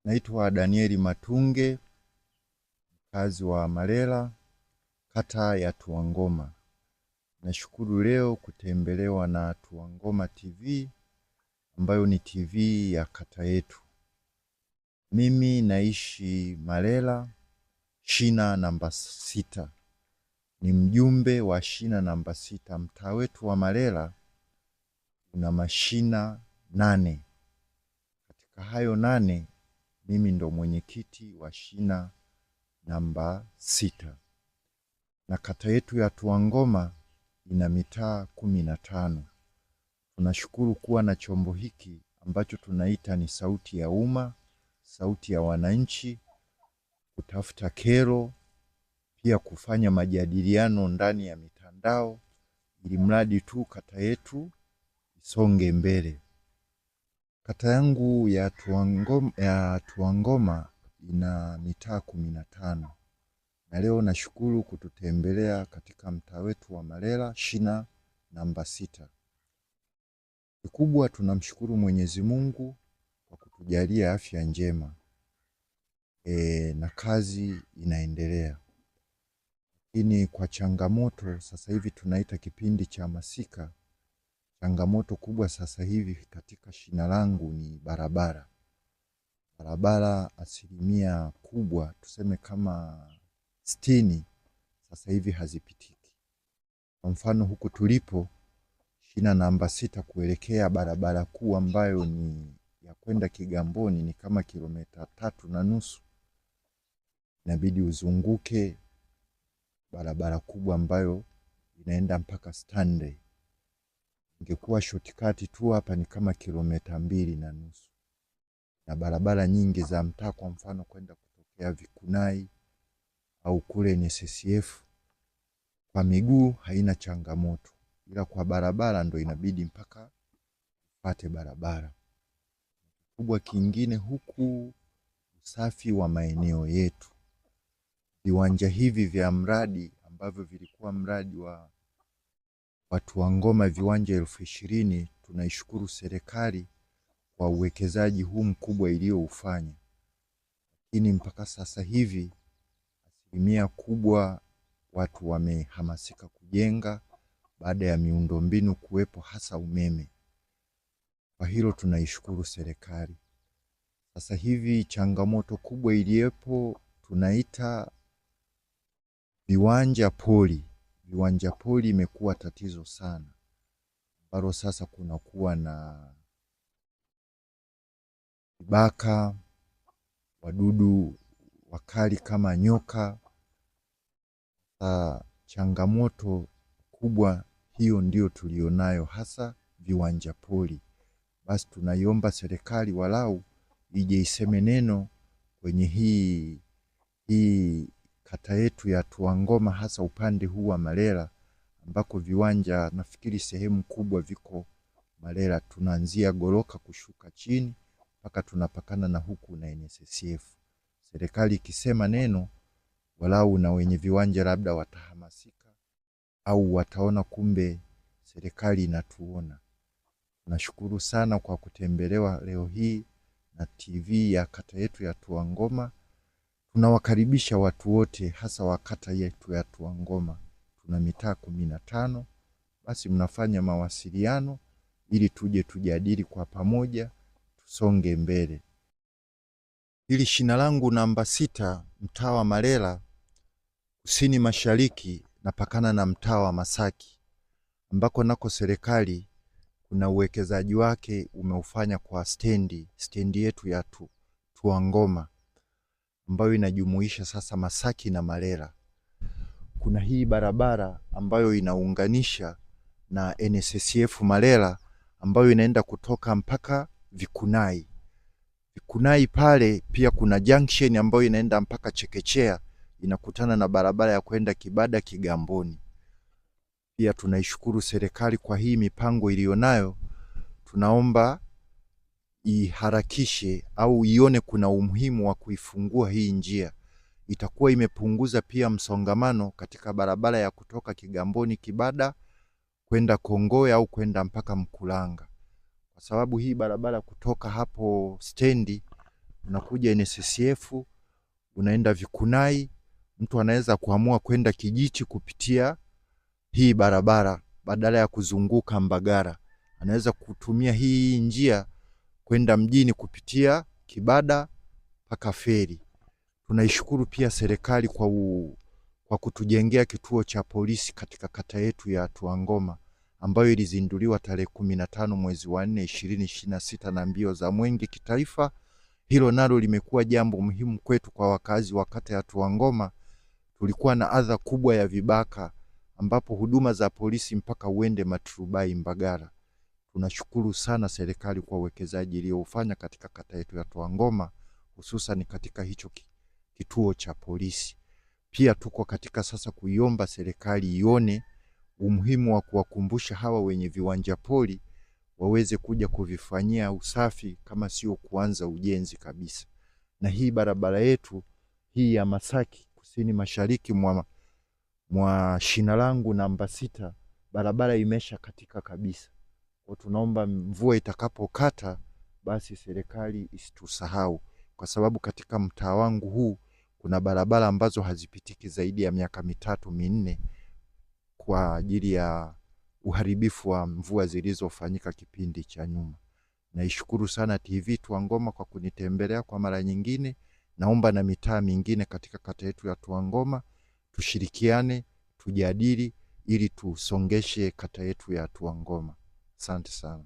Naitwa Danieli Matunge, mkazi wa Malela, kata ya Tuangoma. Nashukuru leo kutembelewa na Tuangoma TV ambayo ni TV ya kata yetu. Mimi naishi Malela, shina namba 6. Ni mjumbe wa shina namba 6. Mtaa wetu wa Malela una mashina 8. Katika hayo 8, mimi ndo mwenyekiti wa shina namba 6. Na kata yetu ya Tuangoma ina mitaa 15. Tunashukuru kuwa na chombo hiki ambacho tunaita ni sauti ya umma, sauti ya wananchi, kutafuta kero, pia kufanya majadiliano ndani ya mitandao, ili mradi tu kata yetu isonge mbele. Kata yangu ya Tuangoma ina mitaa 15. Na leo nashukuru kututembelea katika mtaa wetu wa Malela, shina namba 6. Kikubwa tunamshukuru Mwenyezi Mungu kwa kutujalia afya njema. Na kazi inaendelea. Lakini kwa changamoto sasa hivi tunaita kipindi cha masika. Changamoto kubwa sasa hivi katika shina langu ni barabara. Barabara asilimia kubwa tuseme kama 60 sasa hivi hazipitiki. Kwa mfano huku tulipo shina namba 6 kuelekea barabara kuu ambayo ni ya kwenda Kigamboni ni kama kilomita 3.5. Inabidi uzunguke barabara kubwa ambayo inaenda mpaka Stanley. Ingekuwa shortcut tu hapa ni kama kilomita 2.5. Na barabara nyingi za mtaa, kwa mfano kwenda kutokea Vikunai au kule NSSF, kwa miguu haina changamoto, ila kwa barabara ndo inabidi mpaka upate barabara. Kubwa kingine huku, usafi wa maeneo yetu. Viwanja hivi vya mradi ambavyo vilikuwa mradi wa watu wa Ngoma, viwanja 20,000, tunaishukuru serikali kwa uwekezaji huu mkubwa iliyoufanya. Lakini mpaka sasa hivi asilimia kubwa watu wamehamasika kujenga baada ya miundombinu kuwepo, hasa umeme. Kwa hilo tunaishukuru serikali. Sasa hivi changamoto kubwa iliyopo tunaita viwanja pori. Viwanja pori imekuwa tatizo sana, ambalo sasa kunakuwa na vibaka, wadudu wakali kama nyoka. Changamoto kubwa hiyo ndio tulionayo, hasa viwanja pori. Basi tunaiomba serikali walau ije iseme neno kwenye hii kata yetu ya Tuangoma, hasa upande huu wa Malela ambako viwanja nafikiri sehemu kubwa viko Malela. Tunaanzia Goroka kushuka chini mpaka tunapakana na huku na NSSF. Serikali ikisema neno, walau na wenye viwanja labda watahamasika au wataona kumbe serikali inatuona. Nashukuru sana kwa kutembelewa leo hii na TV ya kata yetu ya Tuangoma. Tunawakaribisha watu wote, hasa wa kata yetu ya Tuangoma. Tuna mitaa 15. Basi mnafanya mawasiliano ili tuje tujadili kwa pamoja, tusonge mbele. Hili shina langu namba 6, mtaa wa Malela, kusini mashariki, napakana na mtaa wa Masaki, ambako nako serikali kuna uwekezaji wake umeufanya kwa stendi yetu ya Tuangoma ambayo inajumuisha sasa Masaki na Malela. Kuna hii barabara ambayo inaunganisha na NSSF Malela ambayo inaenda kutoka mpaka Vikunai. Vikunai pale pia kuna junction ambayo inaenda mpaka Chekechea, inakutana na barabara ya kwenda Kibada Kigamboni. Pia tunaishukuru serikali kwa hii mipango ilionayo. Tunaomba iharakishe au ione kuna umuhimu wa kuifungua hii njia. Itakuwa imepunguza pia msongamano katika barabara ya kutoka Kigamboni Kibada kwenda Kongowe au kwenda mpaka Mkulanga. Kwa sababu hii barabara kutoka hapo stendi unakuja NSSF, unaenda Vikunai. Mtu anaweza kuamua kwenda Kijichi kupitia hii barabara badala ya kuzunguka Mbagara. Anaweza kutumia hii njia kwenda mjini kupitia Kibada mpaka feri. Tunaishukuru pia serikali kwa kutujengea kituo cha polisi katika kata yetu ya Toangoma ambayo ilizinduliwa tarehe 15 mwezi wa 4 2026 na mbio za mwenge kitaifa. Hilo nalo limekuwa jambo muhimu kwetu kwa wakazi wa kata ya Toangoma. Tulikuwa na adha kubwa ya vibaka ambapo huduma za polisi mpaka uende Maturubai Mbagala. Tunashukuru sana serikali kwa uwekezaji iliyofanya katika kata yetu ya Toangoma, hususan katika hicho kituo cha polisi. Pia tuko katika sasa kuiomba serikali ione umuhimu wa kuwakumbusha hawa wenye viwanja pori waweze kuja kuvifanyia usafi kama sio kuanza ujenzi kabisa. Na hii barabara yetu hii ya Masaki kusini mashariki mwa shina langu namba 6, barabara imesha katika kabisa. Kwa tunaomba mvua itakapokata basi serikali isitusahau, kwa sababu katika mtaa wangu huu kuna barabara ambazo hazipitiki zaidi ya miaka 3 4 kwa ajili ya uharibifu wa mvua zilizofanyika kipindi cha nyuma. Naishukuru sana TV Toangoma kwa kunitembelea kwa mara nyingine. Naomba na mitaa mingine katika kata yetu ya Toangoma tushirikiane, tujadili ili tusongeshe kata yetu ya Toangoma. Asante sana.